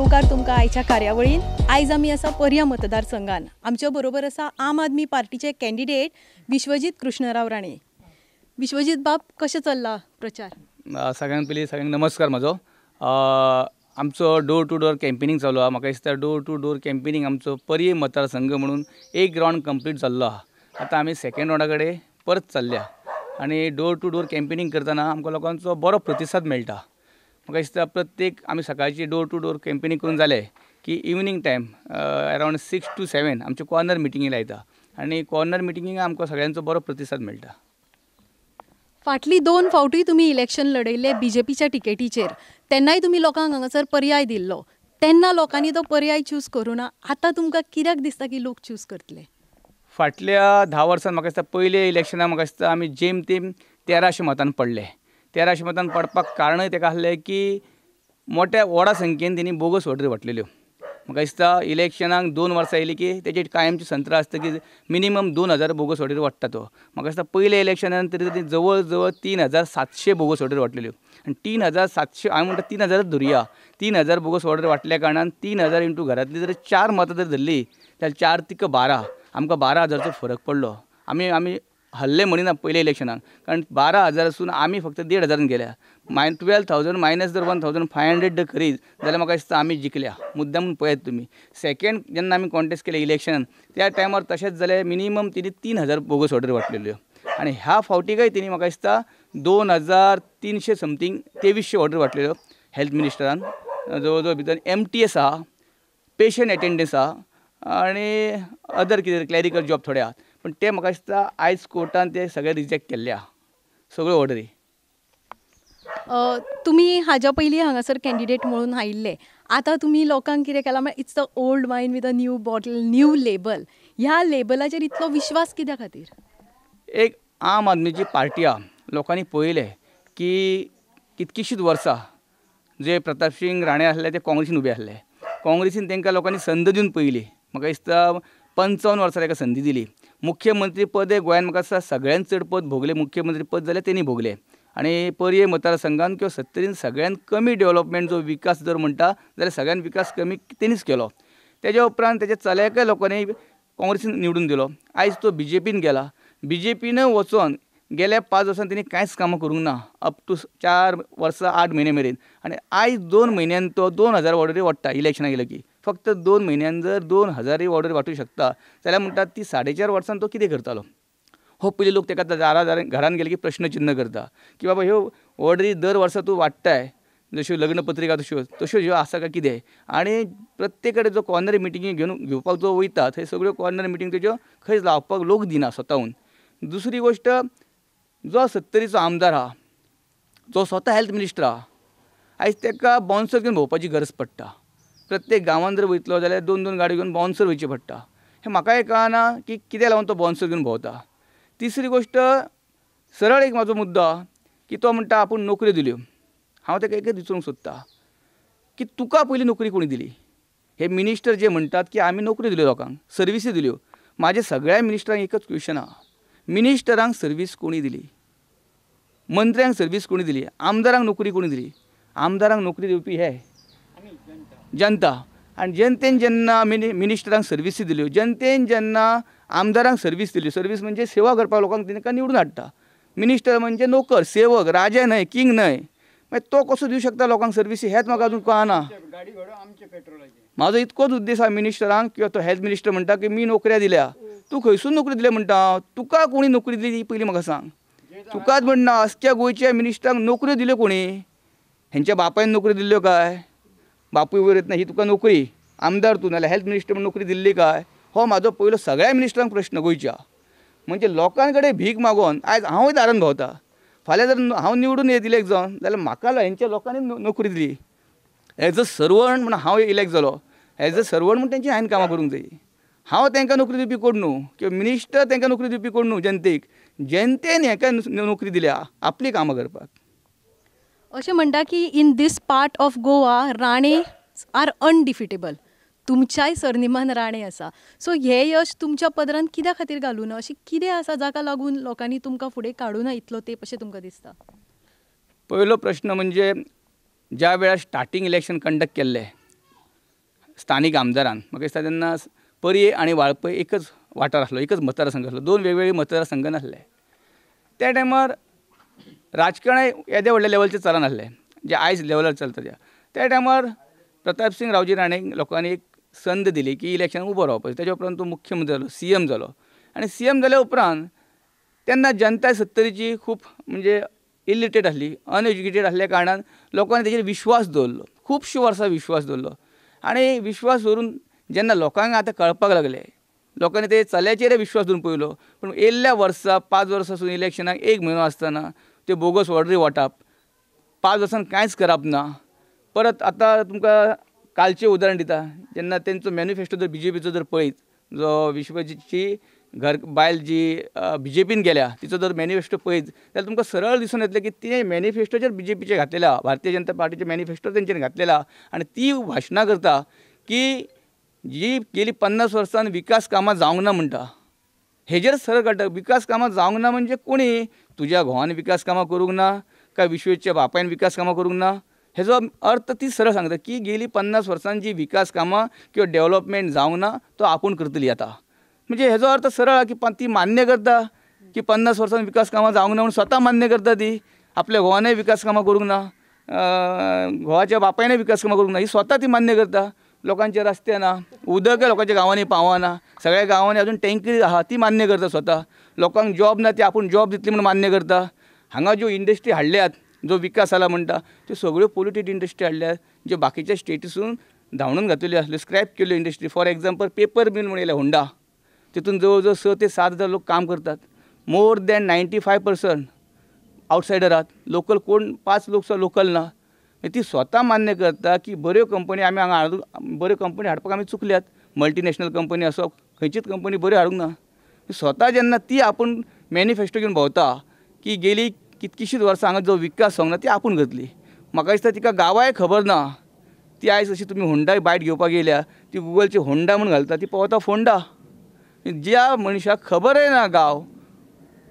येवकार तुमकां आयच्या कार्यावळीन. आयज आमी आसा पर्या मतदारसंघान. आमच्या बरोबर आसा आम आदमी पार्टीचे कॅन्डिडेट विश्वजीत कृष्णराव राणे. विश्वजीत बाब, कशें चल्ला प्रचार? सगळ्यांत पयलीं सगळ्यांक नमस्कार म्हजो. आमचो डोर टू डोर कॅम्पेनींग चालू आहा. म्हाका दिसता डोर टू डोर कॅम्पेनींग आमचो पर्ये मतदारसंघ म्हणून एक रावंड कंप्लीट जाल्लो आहा. आतां आमी सेकेंड रावंडा कडेन परत चल्ल्या आनी डोर टू डोर कॅम्पेनींग करतना आमकां लोकांचो बरो प्रतिसाद मेळटा. म्हाका दिसता प्रत्येक आमी सकाळची डोर टू डोर कॅम्पेनींग करून जालें की इवनींग टायम अरावंड 6 to 7 आमच्यो कॉर्नर मिटिंगी लायता आनी कॉर्नर मिटिंगेक आमकां सगळ्यांचो बरो प्रतिसाद मेळटा. फाटली 2 फावटी तुमी इलेक्शन लढयल्ले बीजेपीच्या टिकेटीचेर, तेन्नाय तुमी लोकांक हांगासर पर्याय दिल्लो, तेन्ना लोकांनी तो पर्याय चूज करूं ना. आतां तुमकां कित्याक दिसता की लोक चूज करतले? फाटल्या 10 वर्सां म्हाका दिसता पयले इलेक्शनाक म्हाका दिसता आमी जेम तेम 1300 मतान पडले. 1300 मतान पडपाक कारणय तेका आसलें की मोट्या व्हडा संख्येन तेणी बोगस ऑर्डरी वांटलेल्यो. म्हाका दिसता इलेक्शनाक 2 वर्सां येयली की तेजे कायमचें संत्र आसता की मिनिमम 2000 बोगस ऑर्डरी वांट्टा तो. म्हाका दिसता पयल्या इलेक्शनान तरी ती जवळ जवळ 3700 बोगस ऑर्डरी वांटलेल्यो आनी 3700 हांवें म्हणटा 3000 धरुया, 3000 बोगस ऑर्डरी वांटल्या कारणान 3000 इंटू घरांतली जर 4 मतां जर धरली जाल्यार 4 तिका 12, आमकां 12000चो फरक पडलो. आमी आमी हल्ले म्हणिना पयल्या इलेक्शनाक, कारण 12000सून आमी फक्त 1500 गेल्या. 12000 मायनस जर 1500 जर करीत जाल्यार म्हाका दिसता आमी जिखल्या. मुद्दाम पळयात तुमी. सेकेंड जेन्ना आमी कॉन्टेस्ट केले इलेक्शन त्या टायमार तशेंच जालें, मिनिमम तेणी 3000 बोगस ऑर्डरी वांटलेल्यो आनी ह्या फावटीकय तेणी म्हाका दिसता 2300 समथींग 2300 ऑर्डरी वांटलेल्यो हेल्थ मिनिस्टरान. जवळ जवळ भितर MTS आहा, पेशंट एटेंडन्स आहा आनी अदर कितें क्लॅरिकल जॉब थोडे आहात, पूण ते म्हाका दिसता आयज कोर्टान ते सगळे रिजेक्ट केल्ले आहा सगळ्यो ऑर्डरी. तुमी हाज्या पयलीं हांगासर कॅन्डिडेट म्हणून आयिल्ले, आतां तुमी लोकांक कितें केलां म्हळ्यार it's the old wine with a new bottle, new label. ह्या लेबलाचेर इतलो विश्वास कित्या खातीर? एक आम आदमीची पार्टी आहा. लोकांनी पळयलें की कितकीशींच वर्सां जे प्रतापसिंग राणे आसले ते काँग्रेसीन उबे आसले, काँग्रेसीन तांकां लोकांनी संद दिवन पळयली. म्हाका दिसता 55 वर्सां ताका संदी दिली. मुख्यमंत्री पद गोंयांत म्हाका दिसता सगळ्यांत चड पद भोगलें मुख्यमंत्री पद जाल्यार तेणी भोगलें. आनी पर्ये मतदारसंघान किंवा सत्तरीन सगळ्यांत कमी डेवलपमेंट जो विकास जर म्हणटा जाल्यार सगळ्यांत विकास कमी तेणीच केलो. तेज्या उपरांत तेज्या चल्याकय लोकांनी काँग्रेसीन निवडून दिलो. आयज तो बीजेपीन गेला. बीजेपीन वचोन गेल्या 5 वर्सां तेणी कांयच कामां करूंक ना अप टू 4 वर्सां 8 म्हयने मेरेन. आनी आयज 2 म्हयन्यान तो 2000 ऑर्डरी वांट्टा. इलेक्शनाक गेलो की फक्त 2 म्हयन्यान जर 2000 ऑर्डरी वांटूंक शकता जाल्यार म्हणटा ती 4.5 वर्सां तो कितें करतालो? हो पयलीं लोक ताका दारा घरान गेले की प्रश्नचिन्ह करता की बाबा ह्यो ऑर्डरी दर वर्सा तूं वांट्टाय, जश्यो लग्न पत्रिका तश्यो तश्यो ह्यो आसा काय कितें? आनी प्रत्येक कडेन जो कॉर्नर मिटिंगी घेवन घेवपाक जो वयता थंय सगळ्यो कॉर्नर मिटींग तेज्यो खंयच लावपाक लोक दिना स्वताहून. दुसरी गोश्ट, जो सत्तरीचो आमदार आहा, जो स्वता हेल्थ मिनिस्टर आहा, आयज ताका बाउन्सर घेवन भोंवपाची गरज पडटा. प्रत्येक गांवांत जर वयतलो जाल्यार 2-2 गाडयो घेवन बाउन्सर वयचें पडटा. हें म्हाकाय कळना की कित्याक लागून तो बाउन्सर घेवन भोंवता. तिसरी गोश्ट, सरळ एक म्हाजो मुद्दो आहा की तो म्हणटा आपूण नोकऱ्यो दिल्यो. हांव ताका एकच विचारूंक सोदता की तुका पयलीं नोकरी कोणी दिली? हे मिनिस्टर जे म्हणटात की आमी नोकऱ्यो दिल्यो लोकांक, सर्विसी दिल्यो, म्हाजे सगळ्या मिनिस्टरांक एकच क्वेश्चन आहा, मिनिस्टरांक सर्वीस कोणी दिली? मंत्र्यांक सर्वीस कोणी दिली? आमदारांक नोकरी कोणी दिली? आमदारांक नोकरी दिवपी हे जनता. आनी जनतेन जेन्ना मिनिस्टरांक सर्विसी दिल्यो, जनतेन जेन्ना आमदारांक सर्वीस दिल्यो, सर्वीस म्हणजे सेवा करपाक लोकांक तांकां निवडून हाडटा. मिनिस्टर म्हणजे नोकर, सेवक, राजा न्हय, किंग न्हय. मागीर तो कसो दिवं शकता लोकांक सर्विसी हेंच म्हाका अजून कळना. म्हाजो इतकोच उद्देश आहा मिनिस्टरांक किंवा तो हेल्थ मिनिस्टर म्हणटा की मी नोकऱ्या दिल्या, तूं खंयसून नोकरी दिल्या म्हणटा? तुका कोणी नोकरी दिली ती पयलीं म्हाका सांग. तुकाच म्हणना अख्ख्या गोंयच्या मिनिस्टरांक नोकऱ्यो दिल्यो कोणी? हेंच्या बापायन नोकरी दिल्ल्यो काय? बापूय वयर येतना ही तुका नोकरी, आमदार तूं नाल्यार हेल्थ मिनिस्टर म्हूण नोकरी दिल्ली काय? हो म्हाजो पयलो सगळ्या मिनिस्टरांक प्रश्न गोंयच्या. म्हणजे लोकां कडेन भीक मागोन आयज हांवूय दारान भोंवता. फाल्यां जर हांव निवडून येत इलेक्ट जावन जाल्यार म्हाका हेंच्या लोकांनी नोकरी दिली. एज अ सर्वंट म्हूण हांव इलेक्ट जालो, एज अ सर्वंट म्हूण तेंची हांवें कामां करूंक जाय. हांव तांकां नोकरी दिवपी कोण न्हू किंवा मिनिस्टर तांकां नोकरी दिवपी कोण न्हू. जनतेक, जनतेन हेका नोकरी दिल्या आपली कामां करपाक. अशें म्हणटा की in this part of Goa Rane are undefeatable. तुमच्याय सरनेमान Rane आसा, सो हें यश तुमच्या पदरान कित्या खातीर घालूं ना? अशें कितें आसा जाका लागून लोकांनी तुमकां फुडें काडूं ना इतलो तेंप अशें तुमकां दिसता? पयलो प्रश्न म्हणजे ज्या वेळार स्टार्टींग इलेक्शन कंडक्ट केल्लें स्थानीक आमदारान म्हाका दिसता तेन्ना पर्ये आनी वाळपय एकच वाठार आसलो, एकच मतदारसंघ आसलो, दोन वेगवेगळे मतदारसंघ नासले. त्या टायमार राजकारण येद्या व्हडल्या लेवलचेर चलनासलें जें आयज लेवलार चलता त्या. त्या टायमार प्रतापसिंग रावजी राणे लोकांनी एक संद दिली की इलेक्शनाक उबो रावपाचें. तेज्या उपरांत तो मुख्यमंत्री जालो, सी एम जालो आनी सी एम जाल्या उपरांत तेन्ना जनता सत्तरीची खूब म्हणजे इलिटरेट आसली, अनएज्युकेटेड आसल्या कारणान लोकांनी तेजेर विश्वास दवरलो, खुबशीं वर्सां विश्वास दवरलो आनी विश्वास दवरून जेन्ना लोकांक आतां कळपाक लागलें, लोकांनी ते चल्याचेरय विश्वास दवरून पळयलो, पूण येयल्ल्या वर्सा 5 वर्सां सून इलेक्शनाक 1 म्हयनो आसतना त्यो बोगस ऑर्डरी वांटप, 5 वर्सान कांयच करप ना. परत आतां तुमकां कालचें उदाहरण दिता, जेन्ना तेंचो मॅनिफेस्टो जर बीजेपीचो जर पळयत, जो विश्वजीतची घर बायल जी बीजेपीन गेल्या तिचो जर मॅनिफेस्टो पळयत जाल्यार तुमकां सरळ दिसून येतलें की ते मॅनिफेस्टोचेर बीजेपीचे घातलेला, भारतीय जनता पार्टीचे मॅनिफेस्टो तेंच्यानी घातलेला आनी ती भाशणां करता की जी गेली 50 वर्सां विकास कामां जावंक ना म्हणटा. हेजेर सरळ कळटा विकास कामां जावंक ना म्हणजे कोणी तुज्या घोवान विकास कामां करूंक ना काय विश्वेच्या बापायन विकास कामां करूंक ना, हेजो अर्थ ती सरळ सांगता की गेली 50 वर्सां जी विकास कामां किंवा डेवलपमेंट जावंक ना तो आपूण करतली आतां. म्हणजे हेजो अर्थ सरळ की ती मान्य करता की 50 वर्सां विकास कामां जावंक ना म्हणून स्वता मान्य करता ती, आपल्या घोवानय विकास कामां करूंक ना, घोवाच्या बापायनय विकास कामां करूंक ना, ही स्वता ती मान्य करता. लोकांचे रस्ते ना, उदकय लोकांच्या गांवांनी पावना, सगळ्या गांवांनी अजून टँकरी आहा ती मान्य करता स्वता, लोकांक जॉब ना ती आपूण जॉब दितली म्हणून मान्य करता. हांगा ज्यो इंडस्ट्री हाडल्यात, जो विकास जाला म्हणटा त्यो सगळ्यो पोल्युटेड इंडस्ट्री हाडल्यात ज्यो बाकीच्या स्टेटीसून धांवडून घातलेल्यो आसल्यो, स्क्रॅप केल्ल्यो industry. For example paper mill म्हणून येयल्या होंडा, तितून जवळ जवळ 6 ते 7 हजार लोक काम करतात, मोर दॅन 95% आवटसायडर आहात, लोकल कोण 5 लोक सुद्दां लोकल ना. ती स्वता मान्य करता की बऱ्यो कंपनी आमी हांगा हाडून बऱ्यो कंपनी हाडपाक आमी चुकल्यात, मल्टिनॅशनल कंपनी असो खंयचीच कंपनी बऱ्यो हाडूंक ना. स्वता जेन्ना ती आपूण मॅनिफेस्टो घेवन भोंवता की गेली कितकीशींच वर्सां हांगा जो विकास जावंक ना ती आपूण करतली, म्हाका दिसता तिका गांवाय खबर ना. ती आयज अशी तुमी होंडा बायट घेवपाक येयल्या ती गुगलची होंडा म्हूण घालता, ती पावता फोंडा. ज्या मनशाक खबरय ना गांव,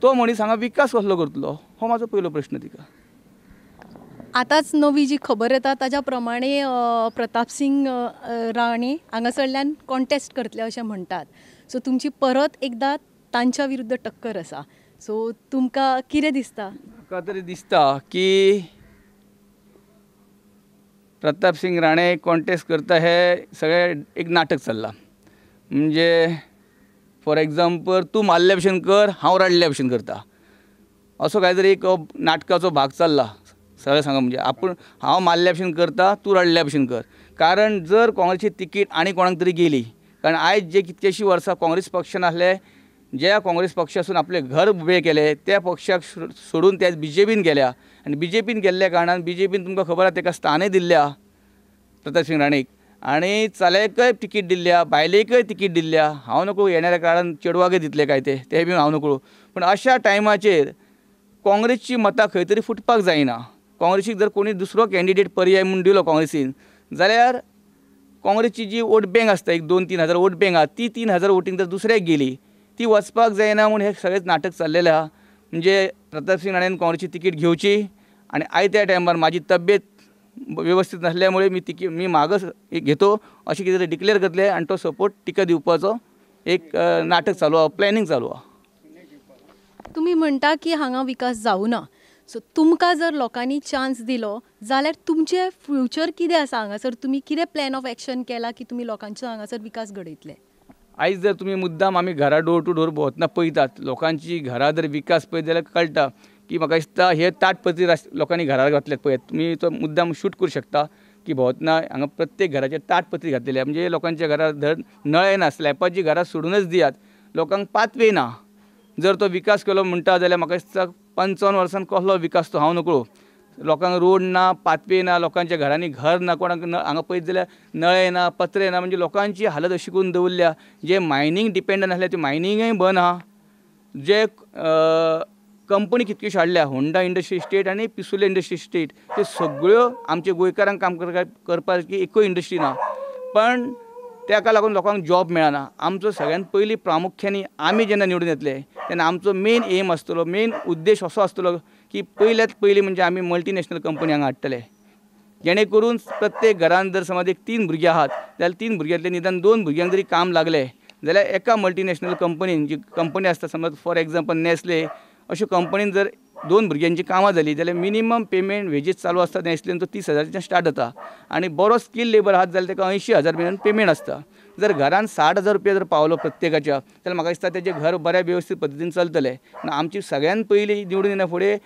तो मनीस हांगा विकास कसलो करतलो, हो म्हाजो पयलो प्रश्न तिका. आतांच नवी जी खबर येता ताज्या प्रमाणे प्रतापसिंग राणे हांगासरल्यान कॉन्टेस्ट करतले अशें म्हणटात, सो तुमची परत एकदां तांच्या विरुद्ध टक्कर आसा, सो तुमकां कितें दिसता? म्हाका तरी दिसता की प्रतापसिंग राणे कॉन्टेस्ट करता हे सगळें एक नाटक चल्लां. म्हणजे फॉर एग्जाम्पल तूं मारल्या भशेन कर, हांव रडल्या भशेन करता, असो काय तरी एक नाटकाचो भाग चल्ला. सरळ सांगा म्हणजे आपूण हांव मारल्या भशेन करता, तूं रडल्या भशेन कर. कारण जर काँग्रेसची तिकीट आनी कोणाक तरी गेली, कारण आयज जे कितकेशीं वर्सां काँग्रेस पक्षान आसले, ज्या काँग्रेस पक्षासून आपलें घर उबें केलें त्या पक्षाक सोडून ते बीजेपीन गेल्या आनी बीजेपीन गेल्ल्या कारणान बीजेपीन तुमकां खबर आसा तेका स्थानय दिल्ल्या प्रतापसिंग राणेक आनी चल्याकय तिकीट दिल्ल्या, बायलेकय तिकीट दिल्ल्या. हांव नको येणाऱ्या काळान चेडवाकय दितले काय ते बी हांव नकळो, पूण अशा टायमाचेर काँग्रेसची मतां खंय तरी फुटपाक जायना. काँग्रेसीक जर कोणी दुसरो कॅन्डिडेट पर्याय म्हूण दिलो काँग्रेसीन जाल्यार काँग्रेसची जी वोट बँक आसता, एक 2-3 हजार वोट बँक आसा, ती 3 हजार वोटींग जर दुसऱ्याक गेली ती वचपाक जायना म्हूण हें सगळेंच नाटक चल्लेलें आहा. म्हणजे प्रतापसिंग राणेन काँग्रेसची तिकीट घेवची आनी आयत्या टायमार म्हाजी तब्येत व्यवस्थीत नासल्यामुळे मी तिकीट मी मागस घेतो अशें कितें तरी डिक्लेर करतले आनी तो सपोर्ट तिका दिवपाचो एक नाटक चालू आहा, प्लॅनिंग चालू आहा. तुमी म्हणटा की हांगा विकास जावना, सो तुमकां जर लोकांनी चान्स दिलो जाल्यार तुमचें फ्युचर कितें आसा हांगासर, तुमी कितें प्लॅन ऑफ एक्शन केला की तुमी लोकांचो हांगासर विकास घडयतले? आयज जर तुमी मुद्दाम आमी घरा डोर टू डोर भोंवतना पळयतात, लोकांची घरां जर विकास पळयत जाल्यार कळटा की म्हाका दिसता हे ताटपत्री लोकांनी घरार घातल्यात पळयात, तुमी तो मुद्दाम शूट करूं शकता की भोंवतना हांगा प्रत्येक घराचेर ताटपत्री घातलेली आहा. म्हणजे लोकांच्या घरार धड नळे ना, स्लॅपाची घरां सोडूनच दियात, लोकांक पातवे ना. जर तो विकास केलो म्हणटा जाल्यार म्हाका दिसता 55 वर्सान कसलो विकास तो हांव नकळो. लोकांक रोड ना, पातवे ना, लोकांच्या घरांनी घर ना, कोणाक हांगा पळयत जाल्यार नळे ना, पत्रे ना, म्हणजे लोकांची हालत अशी करून दवरल्या. जे मायनींग डिपेंडंट आसले ते मायनिंगय बंद आहा. जे कंपनी कितक्योश्यो हाडल्या, होंडा इंडस्ट्री इस्टेट आनी पिसुर्ले इंडस्ट्री इस्टेट, त्यो सगळ्यो आमच्या गोंयकारांक काम करपाची एकूय इंडस्ट्री ना, पण ताका लागून लोकांक जॉब मेळना. आमचो सगळ्यान पयलीं प्रामुख्यान आमी जेन्ना निवडून येतले तेन्ना आमचो मेन एम आसतलो, मेन उद्देश असो आसतलो की पयल्यात पयलीं म्हणजे आमी मल्टिनॅशनल कंपनी हांगा हाडटले, जेणे करून प्रत्येक घरान जर समज एक 3 भुरगीं आहात जाल्यार 3 भुरग्यांतले निदान 2 भुरग्यांक जरी काम लागलें जाल्यार एका मल्टीनॅशनल कंपनीन जी कंपनी आसता, समज फॉर एग्जाम्पल नॅस्ले अश्यो कंपनीन जर 2 भुरग्यांची कामां जालीं जाल्यार मिनिमम पेमेंट वेजीस चालू आसता नॅस्लेन तो 30,000च्यान स्टार्ट जाता आनी बरो स्कील लेबर आहात जाल्यार ताका 80,000 मेरेन पेमेंट आसता। जर घरान 60,000 रुपया जर पावलो प्रत्येकाच्या जाल्यार म्हाका दिसता तेजें घर बऱ्या वेवस्थीत पद्दतीन चलतलें। आनी आमची सगळ्यान पयलीं निवडून येना फुडें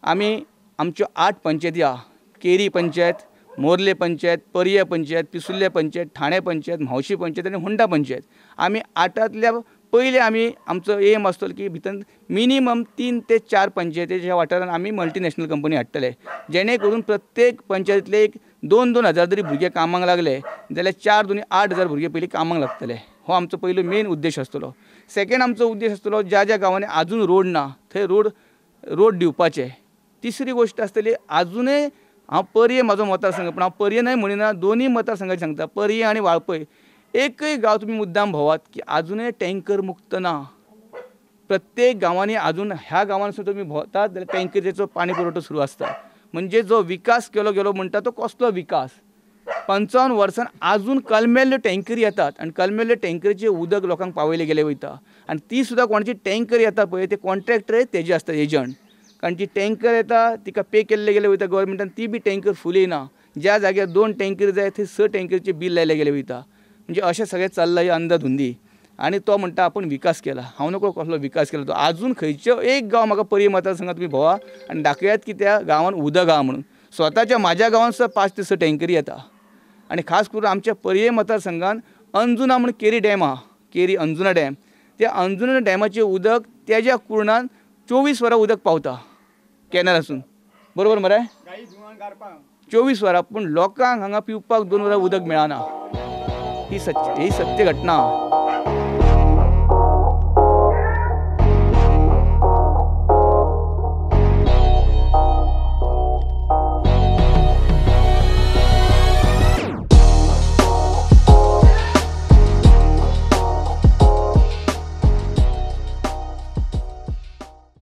आमी आमच्यो 8 पंचायती आहा, केरी पंचायत, मोर्ले पंचायत, पर्ये पंचायत, पिसुर्ले पंचायत, ठाणे पंचायत, म्हावशी पंचायत आनी होंडा पंचायत, आमी 8तांतल्या पयलीं आमी आमचो एम आसतलो की भितर मिनिमम 3 ते 4 पंचायतीच्या वाठारान आमी मल्टीनॅशनल कंपनी हाडटले, जेणे करून प्रत्येक पंचायतींतले एक 2-2 हजार जरी भुरगे कामाक लागले जाल्यार 4 दुनी 8 हजार भुरगे पयलीं कामाक लागतले। हो आमचो पयलो मेन उद्देश आसतलो। सेकेंड आमचो उद्देश आसतलो ज्या ज्या गांवांनी आजून रोड ना थंय रोड दिवपाचे। तिसरी गोश्ट आसतली आजुनय हांव पर्ये म्हाजो मतदारसंघ, पूण हांव पर्ये न्हय म्हणिना, दोनूय मतदारसंघाचे सांगता, पर्ये आनी वाळपय एकय गांव तुमी मुद्दाम भोंवात की आजुनय टँकर मुक्त ना। प्रत्येक गांवांनी आजून ह्या गांवांनी सुद्दां तुमी भोंवतात जाल्यार टँकरीचो पाणी पुरवठो सुरू आसता। म्हणजे जो विकास केलो गेलो म्हणटा तो कसलो विकास? 55 वर्सां आजून कलमेल्ल्यो टँकरी येतात आनी कलमेल्ल्यो टँकरीचें उदक लोकांक पावयलें गेलें वयता आनी ती सुद्दां कोणाची टँकर येता पळय ते कॉन्ट्रॅक्टर तेजे आसता एजंट, कारण ती टँकर येता तिका पे केल्ले गेले वयता गव्हर्मेंटान, ती बी टँकर फूल येना, ज्या जाग्यार 2 टँकर जाय थंय 6 टँकरीचें बील लायलें गेलें वयता। म्हणजे अशें सगळें चल्लां ही अंधधुंदी आनी तो म्हणटा आपूण विकास केला। हांव नको कसलो विकास केला तो, आजून खंयचो एक गांव म्हाका पर्ये मतदारसंघात तुमी भोंवा आनी दाखयात की त्या गांवान उदक आहा म्हणून। स्वताच्या म्हाज्या गांवान सुद्दां 5 ते 6 टँकरी येता आनी खास करून आमच्या पर्ये मतदारसंघान अंजुना म्हूण केरी डॅम आहा, केरी अंजुना डॅम, त्या अंजुना डॅमाचें उदक तेज्या कुर्णान 24 वरां उदक पावता कॅनलासून, बरोबर मरे? 24 वरां, पूण लोकांक हांगा पिवपाक 2 वरां उदक मेळना। ही सत्य घटना।